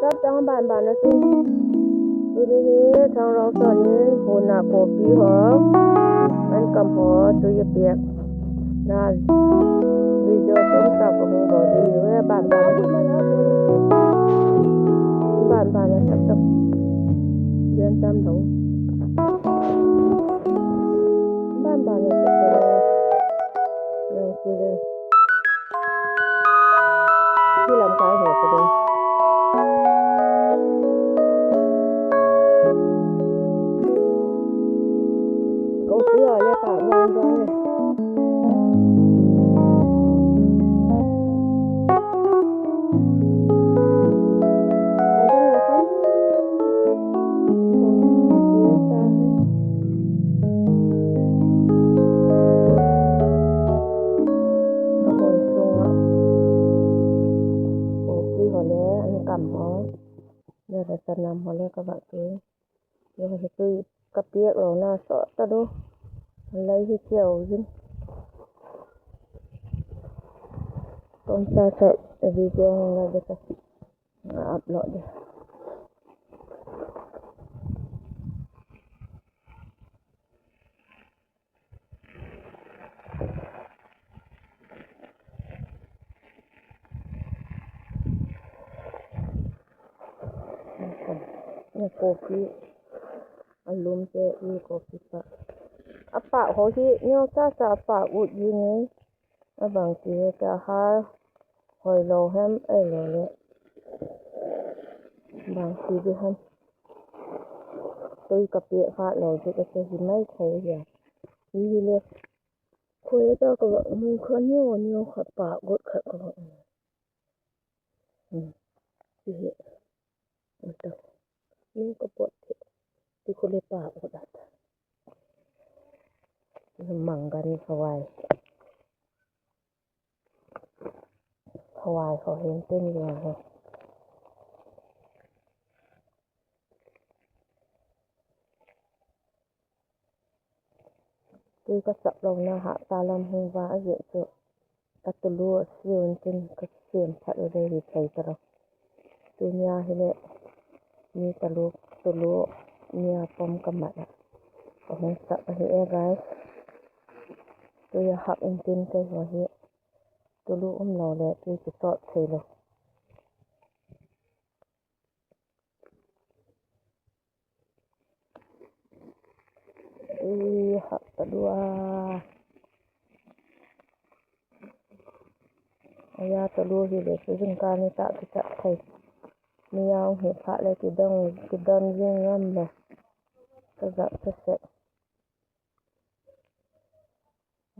ຈັດຈັ່ງບ້ານໆນະ ສຸດນີ້ເຮັດທາງລາວສອນນີ້ ໂຫນາໂກປີຫອມ ມັນກຳຫໍຕຸຍປຽກນານ ວິດີໂອສົ້ມຕຳບັກຫຸ່ງບໍ່ດີເວີຍ ບ້ານໆ ບ້ານໆນະ ຈັກໆ ວຽນຕາມດອກ ບ້ານໆນະ ຈັກໆ ຍັງຄືເດີ ທີ່ລຳຄາຍຫົວກະເດັນ ໂອເຄແລ້ວ ປາກວາງຈັງເລີຍ ໂອເຄ ພໍແລ້ວ ອັນນີ້ກຳເຮົາ ແລ້ວກໍສະນຳເຮົາແລ້ວກໍບາດເອີ ດຽວເຮັດຕຸ້ຍກະປຽກເອົາໜ້າເສາະຕະດູ ໄລ່ເຮັດແຈ່ວຢູ່ ຕົ້ມຊາເສາະ ວິດີໂອຂອງເຮົາເດີ ອັບໂຫຼດເດີ. ໂກກິ ອາລົມແຈອີໂກກິປະ ອາປາກເຂົາຊິຍອກຊາຊາປາກອຸດຢູ່ນີ້ ອາບາງທີກະຫາຫອຍໂລແຮມເອີໂລແລະ ບາງທີເດຫັ້ນ ຕຸ້ຍກະເປະຫາໂລຈຸກະເຈຊິໄມ້ໄຂເຫຍ ນີ້ເລີຍ ຂ້ອຍເຈົ້າກໍວ່າ ໝູ່ຂ້ອຍໂຍໂຍຄັກປາກກົດຄັກກໍວ່າ ອືມ ຊິເຮັດ ມັນກໍ ມັນກໍປວດເທ ທີ່ຄົນເລຍປາກກົດ ມັງກັນຂະຫວາຍ ຂະຫວາຍເຂົາເຫັນເຕັ້ນຢູ່ຫັ້ນ. ເກີດກະສັບລອງນາຫະຕາລຳຫູວ່າອາເຢໂຊ ອາໂຕໂລ ເຊວເຕັນກະເຊມພັດໂອເດວິໄຊຕະລອ ຕຸຍາເຮເລ ມີຕະໂລ ໂຕໂລ ເມຍປ້ອມກະມັດອະ ກະຫົງສະກະເຮແອໄກ ຕຸຍາຮັບເອັນເຕັນໄກຫົວເຮ ໂຕໂລອຸ້ມເລົ່າແລະ ຕຸຍກະຊອດເທໂລ. ເອີ ຮັກຕະຫຼວ ອາຍາຕະຫຼວ ເຮເລ ເຊິ່ງການິຕະກິຈະໄທ ມີຍາວເຮພະແລະກິດອງ ກິດອນຍິງງາມແລະ ກະຈະແຊະ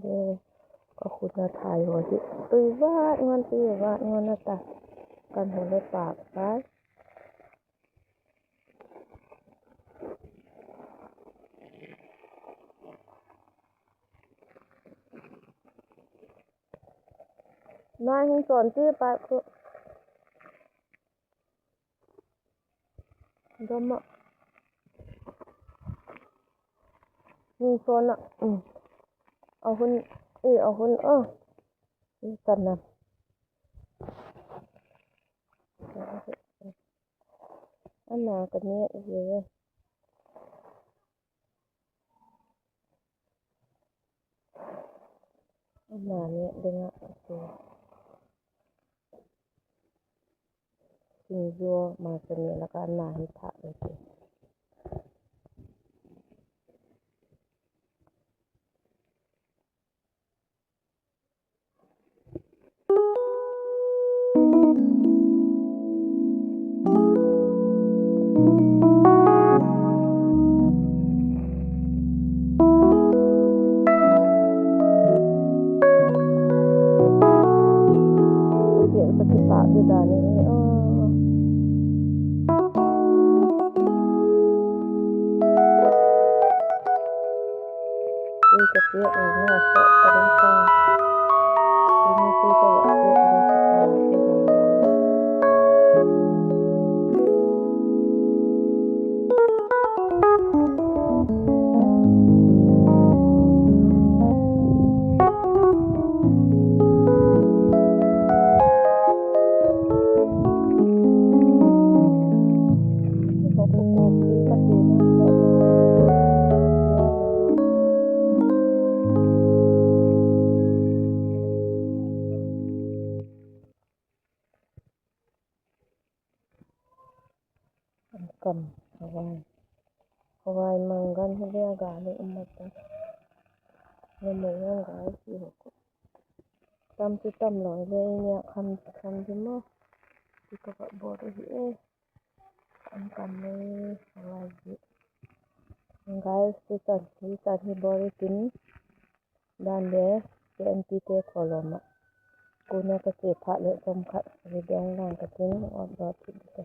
ເດີ ຂອບຄຸນນະ ຖ່າຍຫົວຊິ ຕຸ້ຍວາດງອນ ຕຸ້ຍວາດງອນນະຕາ ກັນຫົວໃນປາກໄປ ນາຍຫົງສອນຕິປາກ ດອມມະ ມີໂຊນນະ ອືມ ເອົາຫຸ່ນ ເອີ ເອົາຫຸ່ນ ເອີ ນີ້ກັນນະ ອັນນາກະເນຍອີເວ ອາມາເນຍເດ້ງະໂຕ ຊິງຍົວມາສະເນຍ ລະກະອາມາເຮທະເລີຍເຕ. ສຽງປະຕິປະຢູ່ດານນີ້ ເອີ. Hawai, Hawai mangan hili agak ni umat. Namu yang guys, iho ko. Tam tu tam loi le inya kam kam di mo. Di ko ka boru hi e. Kam kam le Hawai di. Guys, tu tan, tu tan hi boru tin. Dan le, ke anti te koloma. Kuna ka se pha le som khat, le dong lang ka tin, ot dot ti ka.